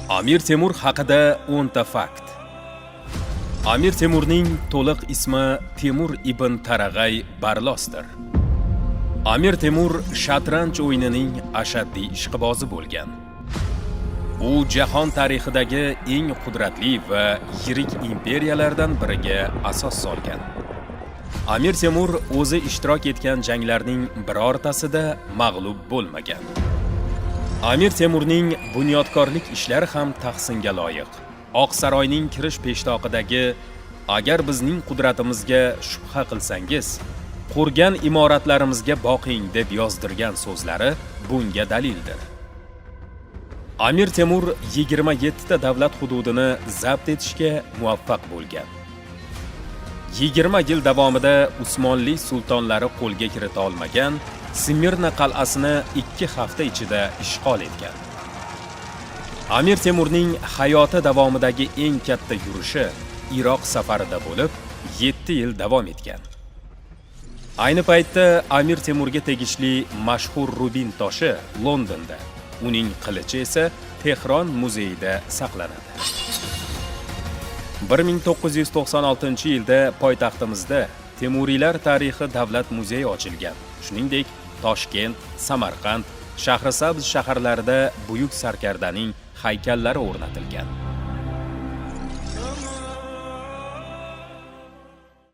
Amir Temur haqida 10 ta fakt. Amir Temurning to'liq ismi Temur ibn Tarag'ay Barlosdir. Amir Temur shatranj o'yinining ashaddiy ishqibozi bo'lgan. U jahon tarixidagi eng qudratli va yirik imperiyalardan biriga asos solgan. Amir Temur o'zi ishtirok etgan janglarning birortasida mag'lub bo'lmagan. Amir Temurning bunyodkorlik ishlari ham tahsinga loyiq. Oq saroyning kirish peshtoqidagi "Agar bizning qudratimizga shubha qilsangiz, qurgan imoratlarimizga boqing" deb yozdirgan so'zlari bunga dalildir. Amir Temur 27 ta davlat hududini zabt etishga muvaffaq bo'lgan. 20 yil davomida Usmonli sultonlari qo'lga kirita olmagan Smirna qal'asini 2 hafta ichida ishg'ol etgan. Amir Temurning hayoti davomidagi eng katta yurishi Iroq safarida bo'lib, 7 yil davom etgan. Ayni paytda Amir Temurga tegishli mashhur rubin toshi Londonda, uning qilichi esa Tehron muzeyida saqlanadi. 1996-yilda poytaxtimizda Temuriylar tarixi davlat muzeyi ochilgan. Shuningdek, Toshkent, Samarqand, Shahrisabz shaharlarida buyuk sarkardaning haykallari o'rnatilgan.